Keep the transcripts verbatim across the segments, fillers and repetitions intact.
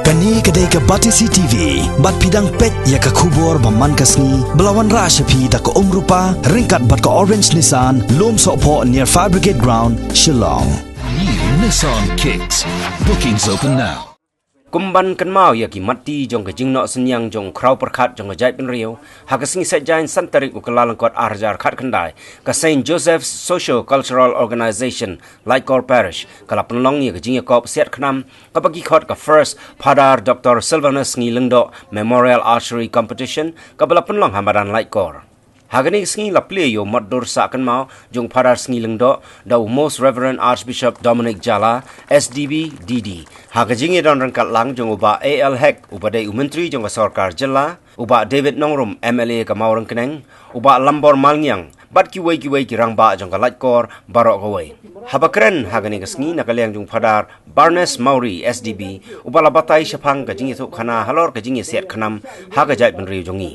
Kane ka dei ka Batesi T V, bad phi dang peit ïa ka khubor ba man ka sngi, ba la wanrah sha phi da ka Umrupa, ryngkat bad ka Orange Nissan, Lumsohphoh near Fire Brigade Ground, Shillong. New Nissan Kicks. Bookings open now. Kum ban kynmaw ïa ki matti jong ka jingnoh synñiang jong u khraw pyrkhat jong ka jaitbynriew, ha ka sngi Saitjaiñ san tarik u Kyllalyngkot ar hajar khatkhyndai, ka Saint Joseph's Socio Cultural Organization, Laitkor Parish, ka la pynlong ïa ka jingïakop siat khnam, kaba ki khot ka First Phadar Doktor Sylvanus Sngi Lyngdoh Memorial Archery Competition, kaba la pynlong ha madan Laitkor. Ha kane ka sngi la plie ïa u mot dur sah kynmaw jong u Phadar Sngi Lyngdoh da u Most Reverend Archbishop Dominic Jala, S D B, D D. Ha ka jingïadon ryngkat lang jong u Bah A L Hek, uba dei u Myntri jong ka Sorkar Jylla, u Bah David Nongrum, M L A ka Mawryngkneng, u Bah Lambor Malngiang, bad kiwei kiwei ki rangbah jong ka Laitkor baroh kawei. Haba kren ha kane ka sngi na ka liang jong u Phadar Barnes Mawrie, S D B, uba la batai shaphang ka jingïathuhkhana halor ka jingïasiat khnam ha ka jaitbynriew jong ngi.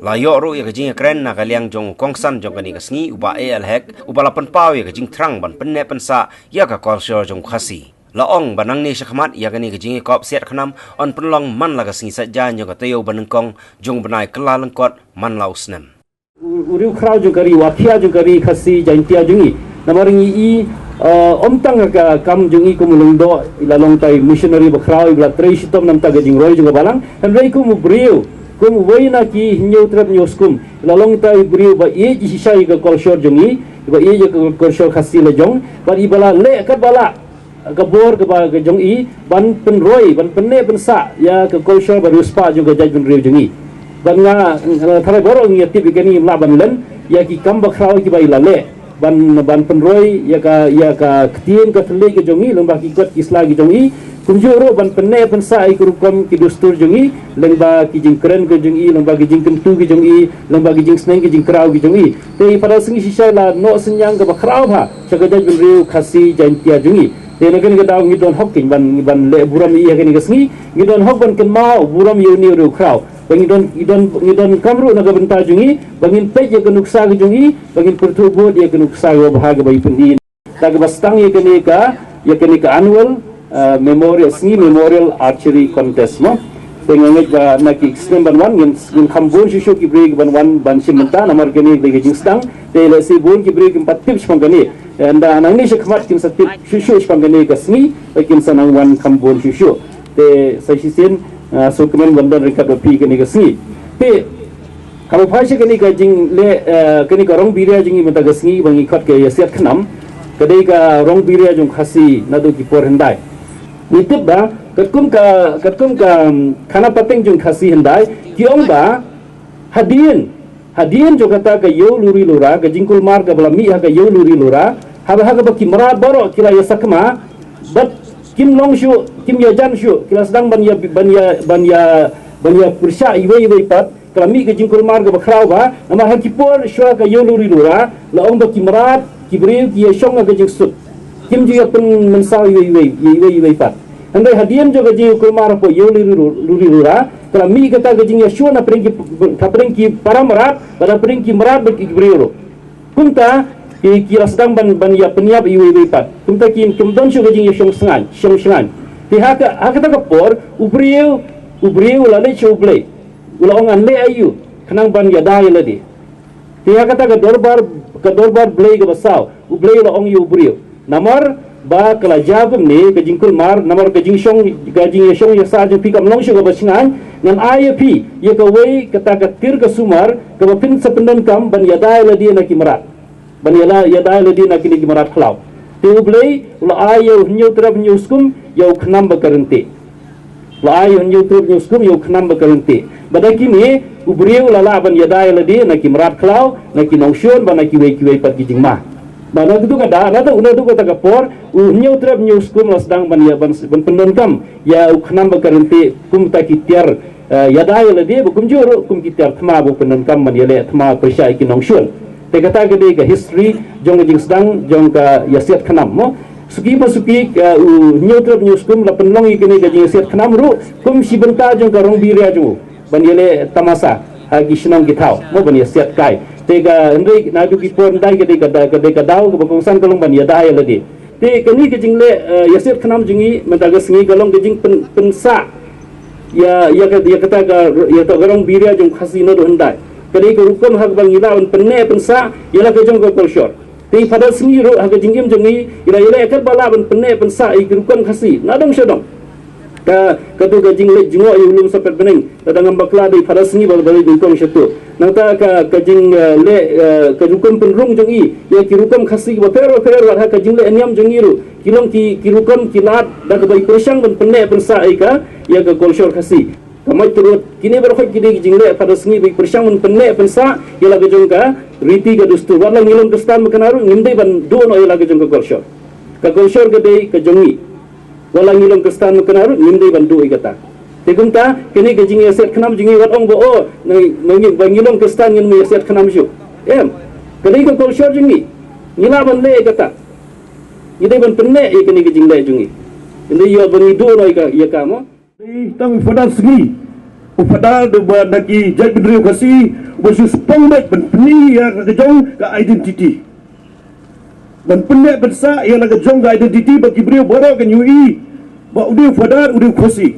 La ïoh ruh ïa ka jingïakren na ka liang jong u kongsan jong kane ka sngi, u Bah A L Hek, uba la pynpaw ïa ka jingthrang ban pynneh pynsah ïa ka culture jong u Khasi. La ong ba nangne shakhmat ïa kane ka jingïakop siat khnam yn pynlong man la ka sngi Saitjaiñ jong ka taïew banyngkong jong u bnai Kyllalyngkot man la u snem. U, u riewkhraw jong ka ri, wa khia jong ka ri Khasi Jaintia jong ngi. Namar ngi i, eh, ym tang ka kam jong i kum u Lyngdoh, i la long tai missionary bakhraw, i ba la trei shitom na ka bynta ka jingroi jong ka balang. Hynrei kum u briew, kum uwei na ki hynñiew trep hynñiew skum, i la long tai briew ba ïeit shisha ïa ka culture jong i, ba ïeit ïa ka culture Khasi lajong, bad i ba la leh katba lah ka bor kaba ka jong i, ban pynroi, ban pynneh pynsah ïa ka culture bad riewspah jong ka jaitbynriew jong i. Bad nga, nga tharai baroh ngi ïa tip ïa kane, ngim lah ban len ïa ki kam bakhraw kiba i la leh, ban, ban pynroi ïa ka, ïa ka ktien ka thylliej ka jong i, lyngba ki kot ki sla ki jong i. Kumjuh ruh ban pynneh pynsah ïa ki rukom ki dustur jong i, lyngba ki jingkren ka jong i, lyngba ki jingkyntu ki jong i, lyngba ki jingsneng ki jingkraw ki jong i. Te i Phadar Sngi shisha i la noh synñiang kaba khraw bha sha ka jaitbynriew Khasi Jaintia jong i. Te na kane ka daw ngi don hok keiñ ban, ban leh burom ïa kane ka sngi, ngi don hok ban kynmaw burom ïa une u riewkhraw. Ba ngi don, ngi don, ngi donkam ruh na ka bynta jong i, ba ngin peit ïa ka nuksa ka jong i, ba ngin pyrthuh bud ïa ka nuksa kaba bha kaba i pyni. Da kaba sdang ïa kane ka, ïa kane ka annual, uh, memorial, sngi Memorial Archery Contest mo. Te nga ngeit ba na ki snem ban wan ngin, ngin kham bun shuh shuh ki briew ban wan ban shim bynta, namar kane ka dei ka jingsdang. Te lehse bun ki briew kim pat tip shaphang kane. Ynda nangne shakhmat kin sa tip shuh shuh shaphang kane ka sngi, ba kin sa nang wan kham bun shuh shuh. Te sa shisien, ah, sngewkmen ban don ryngkat bad phi kane ka sngi. Te haba phai sha kane ka jingleh, eh, kane ka rong biria jong ngi mynta ka sngi ba ngi khot ka ïasiat khnam, ka dei ka rong biria jong Khasi naduh ki por hyndai. Ngi tip ba katkum ka, katkum ka, um, khana pateng jong Khasi hyndai, ki ong ba hadien, hadien jong kata ka ïew luri lura, ka jingkulmar kaba la mih ha ka ïew luri lura, haba, ha kaba ki mrad baroh ki la ïasakma bad kim long shuh, kim ïajan shuh, ki la sdang ban ïa, ban ïa, ban ïa, ban ïa pyrshah iwei iwei pat. Ka la mih ka jingkulmar kaba khraw bha, namar ha ki por shuwa ka ïew luri lura, la ong ba ki mrad, ki briew ki ïashong ha ka jingsuk. Kim ju ïa pynmynsaw iwei iwei, iwei iwei pat. Hynrei hadien jong ka jingkulmar hapoh ïew luri, luri lura, ka la mih kata ka jingïashun hapdeng ki, hapdeng ki para mrad, bad hapdeng ki mrad bad ki briew ruh. Kumta ki, ki la sdang ban, ban ïa pynïap iwei iwei pat. Kumta ki, kim don shuh ka jingïashong shngaiñ, shong shngaiñ. Te ha ka, ha kata ka por, u briew, u briew u la leit sha U Blei. U la ong, ngan leh aïu khnang ban ïada ïa lade? Te ha kata ka dorbar, ka dorbar Blei kaba saw, U Blei u la ong ïa u briew, namar ba ka la jia kumne ka jingkulmar, namar ka jingshong, ka jingïashong ïasah jong phi kam long shuh kaba shngaiñ, ngan ai ïa phi ïa kawei kata ka tir ka sumar kaba phin sa pyndonkam ban ïada ïa lade na ki mrad. Ban ïada, ïada ïa lade na kine ki mrad khlaw. Te U Blei u la ai ïa u hynñiew trep hynñiew skum ïa u khnam ba ka ryntih. U la ai ïa u hynñiew trep hynñiew skum ïa u khnam ba ka ryntih. Bad da kine u briew u la lah ban ïada ïa lade na ki mrad khlaw, na ki nongshun, bad na kiwei kiwei pat ki jingma. Bad naduh kata, naduh, naduh kata ka por, u hynñiew trep hynñiew skum la sdang ban ïa, ban, ban pyndonkam ïa u khnam ba ka ryntih kum kita ki tiar, eh, ïada ïa lade, bad kumjuh ruh kum ki tiar thma ba u pyndonkam ban ïaleh thma pyrshah ïa ki nongshun. Te kata ka dei ka history jong ka jingsdang jong ka ïasiat khnam mo. Suki pa suki, eh, u hynñiew trep hynñiew skum la pynlong ïa kane ka jingïasiat khnam ruh kum shi bynta jong ka rong biria jong u ban ïaleh tamasa ha ki shnong ki thaw mo, ban ïasiat kai. Te ka hynrei naduh ki por hyndai ka dei ka da-, ka dei ka daw kaba kongsan ka long ban ïada ïa lade. Te kane ka jingleh, eh, ïasiat khnam jong ngi mynta ka sngi ka long ka jingpyn-, pynsah ïa ïa ka ïa kata ka ïa ka rong biria jong Khasi naduh hyndai. Ka dei ka rukom ha kaba ngi lah ban pynneh pynsah ïa la ka jong ka kolshor. Te Father Sngi ruh ha ka jingim jong ngi i la ïaleh katba lah ban pynneh pynsah ïa ka rukom Khasi na dong sha dong. Ka katu ka jingleit jngoh ïa u lum Saitpet Bneng, lada ngam bakla dei Father Sngi ba ba leit nyngkong shatu. Nangta ka ka jing eh, leh eh, ka rukom pynrung jong i ïa ki rukom Khasi kiba pher ba pher, wat ha ka jingleh niam jong i ruh ki long ki ki rukom ki lad da kaba i pyrshang ban pynneh pynsah ïa ka ïa ka kolshor Khasi. Ka mait ka ruh kine baroh ki dei ki jingleh Father Sngi ba i pyrshang ban pynneh pynsah ïa la ka jong ka riti ka dustur. Wat la ngi long Khristan ba kane ruh ngim dei ban duh noh ïa la ka jong ka kolshor. Ka kolshor ka dei ka jong ngi. Wat la ngi long Khristan ba kane ruh ngim dei ban duh ïa kata. Te kumta kane ka jingïaset khnam jong ngi, wat ong ba o ngi ba ngi long Khristan ngin ïaset khnam shuh. Em, ka dei ka kolshor jong ngi. Ngi lah ban leh ïa kata. Ngi dei ban pynneh ïa kane ka jingleh jong ngi. Ngi dei ïoh ba ngi duh noh ïa ka ïa ka mo. Dei tang u Father Sngi, u Father da ba na ki jaitbynriew Khasi ba shu spong beit ban pyni ïa ka jong ka identity. Ban pynneh pynsah ïa la ka jong ka identity ba ki briew baroh kin ïohi ba u dei u Father, u dei u Khasi.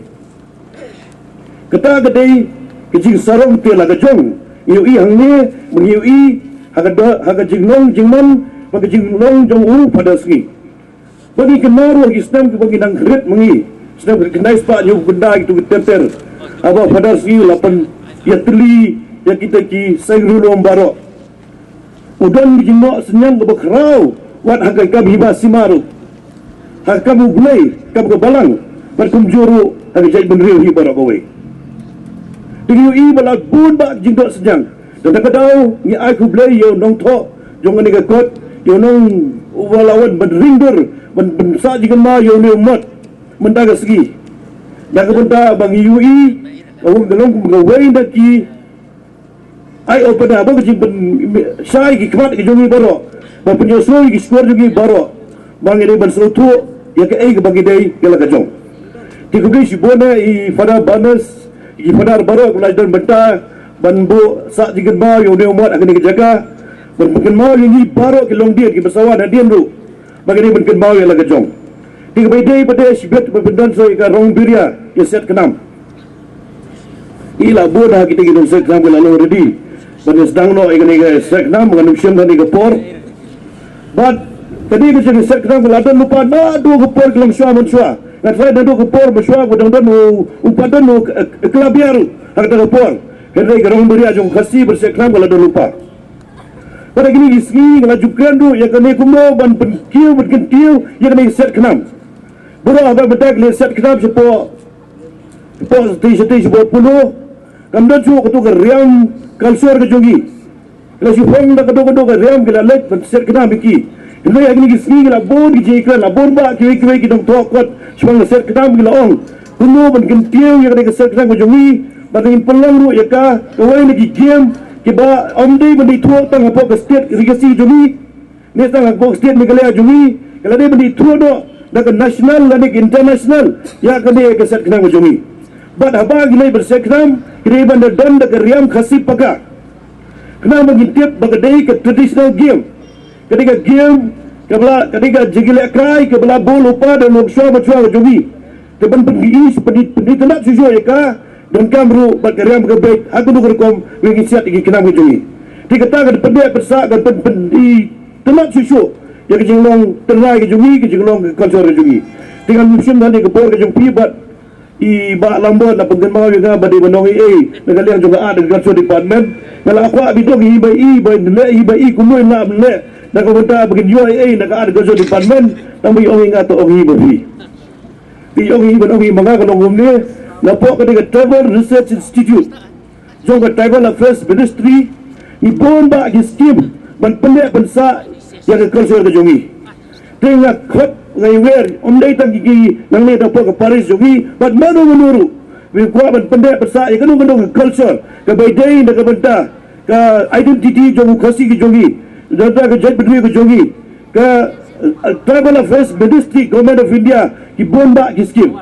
Kata ka dei ka jingsarong te la ka jong ngi ïohi hangne, ba ngi ïohi ha ka da- ha ka jinglong jingman ba ka jinglong jong u Father Sngi. Ba ngi kynmaw ruh ki snem kiba ngi nang rit ma ngi. Snem ka khyndai spah hynñiewphew khyndai, kitu ki ter ter. Haba Father Sngi la pynïatylli ïa kita ki seng riewlum baroh. U don ki jingnoh synñiang kaba khraw wat ha ka kam hi ba sima ruh. Ha ka kam U Blei, kam ka balang, bad kumjuh ruh ha ka jaitbynriew hi baroh kawei. Te ngi ïohi ba la bun bah ki jingnoh synñiang. Te na ka daw ngi ai khublei ïa u nongthoh jong kane ka kot, ïa u nong uba la wan ban ring dur ban ban sah jingkynmaw ïa une u mot mynta ka sngi. Na ka bynta ba ngi ïohi ba u ka long kum kawei na ki eye opener, ba ka jingpynshai ki khmat ki jong ngi baroh, ba pynïasoh ki shkor jong ngi baroh. Ba ngi dei ban sngewthuh ïa kaei kaba ngi dei ïa la ka jong. Te khublei shibun ïa i Father Barnes, i Father baroh kiba la don bynta ban buh sah jingkynmaw ïa une u mot ha kane ka jaka. Ban pynkynmaw ïa ngi baroh ki longdien kiba sawa nadien ruh ba ngi dei ban kynmaw ïa la ka jong. Te kaba ïadei bad ïa shibit ba pyndon sa ïa ka rong biria ïa set khnam. I la bun ha kita ki nongset khnam ki la long ready ban ïa sdang noh ïa kane ka set khnam, ngan ym shim kane ka por. Bad kane ka jingset khnam ka la don lypa naduh ka por ka long shuwa mynshuwa. Ngan trai naduh ka por mynshuwa ka dang don u, u pat don u, eh, eh, klab ïa ruh ha kata ka por. Hynrei ka rong biria jong Khasi ba set khnam ka la don lypa. Bad ha kine ki sngi nga la ju kren ruh ïa kane kumno ban pynkiew ban kyntiew ïa kane ka set khnam. Baroh haba mynta ki la set khnam shapoh shapoh shatei shatei shapoh Polo. Kam don shuh katu ka riam culture ka jong ngi. Ki la shu phong da katu katu ka riam ki la leit ban set khnam ïa ki. Hynrei ha kine ki sngi ki la bun ki jingkren, la bun bah kiwei kiwei ki nongthoh kot shaphang ka set khnam ki la ong kumno ban kyntiew ïa kane ka set khnam ka jong ngi. Bad ngin pynlong ruh ïa ka kawei na ki game kiba ym dei ban ithuh tang hapoh ka state Khasi jong ngi. Ne tang hapoh state Meghalaya jong ngi, ka la dei ban ithuh noh da ka national lane ka international ïa kane ka set khnam ka jong ngi. Bad haba ngi leit ban set khnam, ngi dei ban da don da ka riam Khasi paka. Khnang ba ngin tip ba ka dei ka traditional game. Ka dei ka game kaba la, ka dei ka jingïalehkai kaba la bun lypa da u nongshwa bashwa ka jong ngi. Te ban pyni, pyni, pyni tynnat shuh shuh ïa ka, donkam ruh bad ka riam ka beit ha kano ka rukom ba ngi siat ïa ki khnam ka jong ngi. Te kata ka pyndep pynsah, ka pyn, pyni tynnat shuh shuh ïa ka jinglong tynrai ka jong ngi, ka jinglong ka culture ka jong ngi. Te ngan ym shim than ïa ka por ka jong phi bad i Bah Lambot la pynkynmaw ïa nga ba dei ban ong ei ei na ka liang jong ka Art and Culture Department. Nga la kwah ba i dong hi ba i, ba i leh hi ba i, kumno i lah ban leh na ka bynta ba kin ïoh ei ei na ka Art and Culture Department. Tang ba i ong ïa nga to ong hi ba phi. Te ong hi ban ong hi ma nga ka long kumne, napoh kane ka Tribal Research Institute jong ka Tribal Affairs Ministry, ngi bun bah ki scheme ban pyndep pynsah ïa ka culture ka jong ngi. Te nga khot nga ïawer, ym dei tang ki, ki nangne napoh ka parish jong ngi, bad mano mano ruh. Ngi kwah ban pyndep pynsah ïa kano kano ka culture kaba ïadei na ka bynta ka identity jong u Khasi ka jong ngi, na ka bynta ka jaitbynriew ka jong ngi. Ka, eh, Tribal Affairs Ministry, Government of India, ki bun bah ki scheme.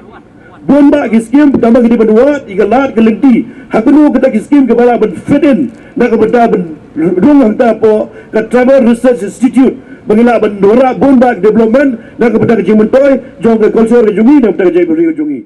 Bun bah ki scheme, tang ba ngi dei ban wad ïa ka lad ka lynti ha kano kata ki scheme kiba lah ban fit in na ka bynta ban rung hangta hapoh ka Tribal Research Institute ba ngi lah ban wanrah bun bah ki development na ka bynta ka jingmyntoi jong ka culture ka jong ngi, na ka bynta ka jaitbynriew ka jong ngi.